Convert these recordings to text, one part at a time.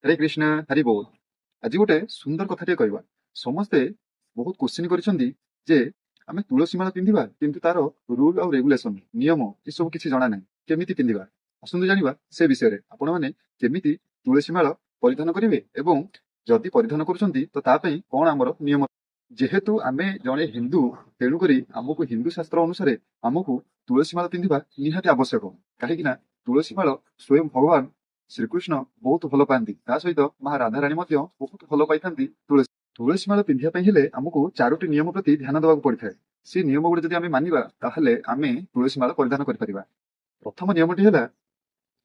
ହରେ କୃଷ୍ଣ, ହରି ବୋଲ। ଆଜି ଗୋଟେ ସୁନ୍ଦର କଥାଟିଏ କହିବା। ସମସ୍ତେ ବହୁତ କୋଶ୍ଚିନ୍ କରିଛନ୍ତି ଯେ ଆମେ ତୁଳସୀ ମାଳ ପିନ୍ଧିବା, କିନ୍ତୁ ତାର ରୁଲ ଆଉ ରେଗୁଲେସନ, ନିୟମ ଏସବୁ କିଛି ଜଣା ନାହିଁ, କେମିତି ପିନ୍ଧିବା। ଆସନ୍ତୁ ଜାଣିବା ସେ ବିଷୟରେ। ଆପଣମାନେ କେମିତି ତୁଳସୀ ମାଳ ପରିଧାନ କରିବେ ଏବଂ ଯଦି ପରିଧାନ କରୁଛନ୍ତି ତ ତା ପାଇଁ କଣ ଆମର ନିୟମ। ଯେହେତୁ ଆମେ ଜଣେ ହିନ୍ଦୁ, ତେଣୁକରି ଆମକୁ ହିନ୍ଦୁ ଶାସ୍ତ୍ର ଅନୁସାରେ ଆମକୁ ତୁଳସୀ ମାଳ ପିନ୍ଧିବା ନିହାତି ଆବଶ୍ୟକ। କାହିଁକି ନା ତୁଳସୀ ମାଳ ସ୍ୱୟଂ ଭଗବାନ ଶ୍ରୀକୃଷ୍ଣ ବହୁତ ଭଲ ପାଆନ୍ତି, ତା ସହିତ ମା ରାଧାରାଣୀ ମଧ୍ୟ ବହୁତ ଭଲ ପାଇଥାନ୍ତି। ତୁଳସୀ ମାଳ ପିନ୍ଧିବା ପାଇଁ ହେଲେ ଆମକୁ ଚାରୋଟି ନିୟମ ପ୍ରତି ଧ୍ୟାନ ଦେବାକୁ ପଡିଥାଏ। ସେ ନିୟମ ଗୁଡିକ ଯଦି ଆମେ ମାନିବା, ତାହେଲେ ଆମେ ତୁଳସୀ ମାଳ ପରିଧାନ କରିପାରିବା। ପ୍ରଥମ ନିୟମଟି ହେଲା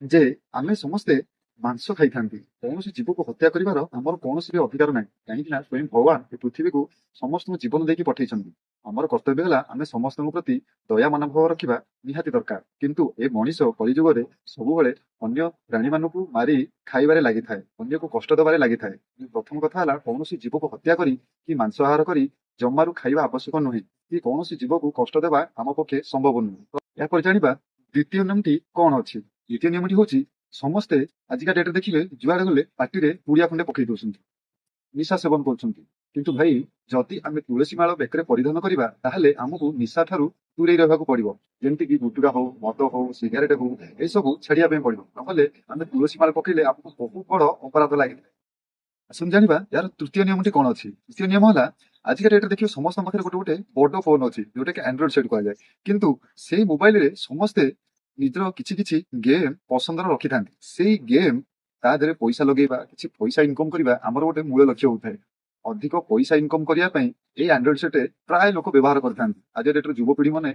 ଯେ ଆମେ ସମସ୍ତେ ମାଂସ ଖାଇଥାନ୍ତି, କୌଣସି ଜୀବକୁ ହତ୍ୟା କରିବାର ଆମର କୌଣସି ବି ଅଧିକାର ନାହିଁ। କାହିଁକି ନା ସ୍ୱୟଂ ଭଗବାନ ଏ ପୃଥିବୀକୁ ସମସ୍ତଙ୍କୁ ଜୀବନ ଦେଇକି ପଠେଇଛନ୍ତି। ଆମର କର୍ତ୍ତବ୍ୟ ହେଲା ଆମେ ସମସ୍ତଙ୍କ ପ୍ରତି ଦୟା ମନୋଭାବ ରଖିବା ନିହାତି ଦରକାର। କିନ୍ତୁ ଏ ମଣିଷ କଳିଯୁଗରେ ସବୁବେଳେ ଅନ୍ୟ ପ୍ରାଣୀମାନଙ୍କୁ ମାରି ଖାଇବାରେ ଲାଗିଥାଏ, ଅନ୍ୟକୁ କଷ୍ଟ ଦେବାରେ ଲାଗିଥାଏ। ପ୍ରଥମ କଥା ହେଲା, କୌଣସି ଜୀବକୁ ହତ୍ୟା କରି କି ମାଂସ ଆହାର କରି ଜମାରୁ ଖାଇବା ଆବଶ୍ୟକ ନୁହେଁ କି କୌଣସି ଜୀବକୁ କଷ୍ଟ ଦେବା ଆମ ପକ୍ଷେ ସମ୍ଭବ ନୁହେଁ। ଏହାପରେ ଜାଣିବା ଦ୍ୱିତୀୟ ନିୟମଟି କଣ ଅଛି। ଦ୍ୱିତୀୟ ନିୟମଟି ହଉଛି, ସମସ୍ତେ ଆଜିକା ଡେଟ୍ରେ ଦେଖିବେ ଯୁଆଡେ ଗଲେ ପାଟିରେ ପୁଡିଆ ଖଣ୍ଡେ ପକେଇ ଦଉଛନ୍ତି, ନିଶା ସେବନ କରୁଛନ୍ତି। କିନ୍ତୁ ଭାଇ, ଯଦି ଆମେ ତୁଳସୀ ମାଳ ବେକରେ ପରିଧାନ କରିବା, ତାହେଲେ ଆମକୁ ନିଶା ଠାରୁ ଦୂରେଇ ରହିବାକୁ ପଡିବ। ଯେମିତିକି ଗୁଟୁକା ହଉ, ମଦ ହଉ, ସିଗାରେଟ ହଉ, ଏସବୁ ଛାଡିବା ପାଇଁ ପଡିବ। ନହେଲେ ଆମେ ତୁଳସୀ ମାଳ ପକେଇଲେ ଆମକୁ ବହୁତ ବଡ ଅପରାଧ ଲାଗିଥାଏ। ଆସନ୍ତୁ ଜାଣିବା ଏହାର ତୃତୀୟ ନିୟମଟି କଣ ଅଛି। ତୃତୀୟ ନିୟମ ହେଲା, ଆଜିକା ଡେଟ୍ରେ ଦେଖିବେ ସମସ୍ତଙ୍କ ପାଖରେ ଗୋଟେ ଗୋଟେ ବଡ ଫୋନ ଅଛି, ଯୋଉଟା କି ଆଣ୍ଡ୍ରଏଡ ସେଟ୍ କୁହାଯାଏ। କିନ୍ତୁ ସେଇ ମୋବାଇଲରେ ସମସ୍ତେ ନିଜର କିଛି କିଛି ଗେମ୍ ପସନ୍ଦର ରଖିଥାନ୍ତି। ସେଇ ଗେମ୍ ତା ଦେହରେ ପଇସା ଲଗେଇବା, କିଛି ପଇସା ଇନକମ କରିବା ଆମର ଗୋଟେ ମୂଳ ଲକ୍ଷ୍ୟ ହୋଇଥାଏ। ଅଧିକ ପଇସା ଇନକମ କରିବା ପାଇଁ ଏଇ ଆଣ୍ଡ୍ରଏଡ ସେଟ୍ ପ୍ରାୟ ଲୋକ ବ୍ୟବହାର କରିଥାନ୍ତି। ଆଜିକା ଡେଟ୍ରେ ଯୁବପିଢି ମାନେ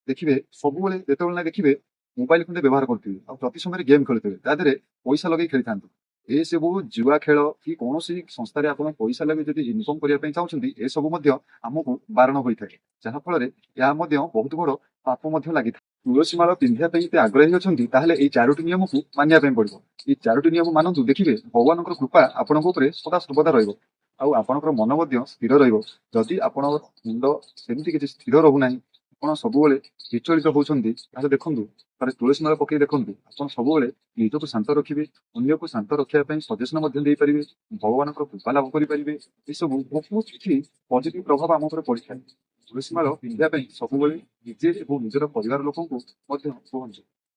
ଦେଖିବେ, ସବୁବେଳେ ଯେତେବେଳେ ନା ଦେଖିବେ ମୋବାଇଲ ଖଣ୍ଡେ ବ୍ୟବହାର କରୁଥିବେ ଆଉ ପ୍ରତି ସମୟରେ ଗେମ୍ ଖେଳୁଥିବେ, ତା ଦେହରେ ପଇସା ଲଗେଇ ଖେଳିଥାନ୍ତି। ଏସବୁ ଜୁଆ ଖେଳ କି କୌଣସି ସଂସ୍ଥାରେ ଆପଣ ପଇସା ଲଗେଇ ଯଦି ଇନକମ କରିବା ପାଇଁ ଚାହୁଁଛନ୍ତି, ଏସବୁ ମଧ୍ୟ ଆମକୁ ବାରଣ ହୋଇଥାଏ, ଯାହା ଫଳରେ ଏହା ମଧ୍ୟ ବହୁତ ବଡ ପାପ ମଧ୍ୟ ଲାଗିଥାଏ। ତୁଳସୀ ମାଳ ପିନ୍ଧିବା ପାଇଁ ଯଦି ଆଗ୍ରହୀ ଅଛନ୍ତି, ତାହେଲେ ଏଇ ଚାରୋଟି ନିୟମକୁ ମାନିବା ପାଇଁ ପଡିବ। ଏଇ ଚାରୋଟି ନିୟମ ମାନନ୍ତୁ, ଦେଖିବେ ଭଗବାନଙ୍କର କୃପା ଆପଣଙ୍କ ଉପରେ ସଦା ସର୍ବଦା ରହିବ ଆଉ ଆପଣଙ୍କର ମନ ମଧ୍ୟ ସ୍ଥିର ରହିବ। ଯଦି ଆପଣଙ୍କ ମୁଣ୍ଡ ସେମିତି କିଛି ସ୍ଥିର ରହୁନାହିଁ, ଆପଣ ସବୁବେଳେ ବିଚଳିତ ହଉଛନ୍ତି, ତାହେଲେ ଦେଖନ୍ତୁ, ଥରେ ତୁଳସୀ ମାଳ ପକେଇ ଦେଖନ୍ତୁ। ଆପଣ ସବୁବେଳେ ନିଜକୁ ଶାନ୍ତ ରଖିବେ, ଅନ୍ୟକୁ ଶାନ୍ତ ରଖିବା ପାଇଁ ସଜେସନ ମଧ୍ୟ ଦେଇପାରିବେ, ଭଗବାନଙ୍କର କୃପା ଲାଭ କରିପାରିବେ। ଏସବୁ ବହୁତ କିଛି ପଜିଟିଭ ପ୍ରଭାବ ଆମ ଉପରେ ପଡିଥାଏ। ତୁଳସୀ ମାଳ ପିନ୍ଧିବା ପାଇଁ ସବୁବେଳେ ନିଜେ ଏବଂ ନିଜର ପରିବାର ଲୋକଙ୍କୁ ମଧ୍ୟ କୁହନ୍ତୁ।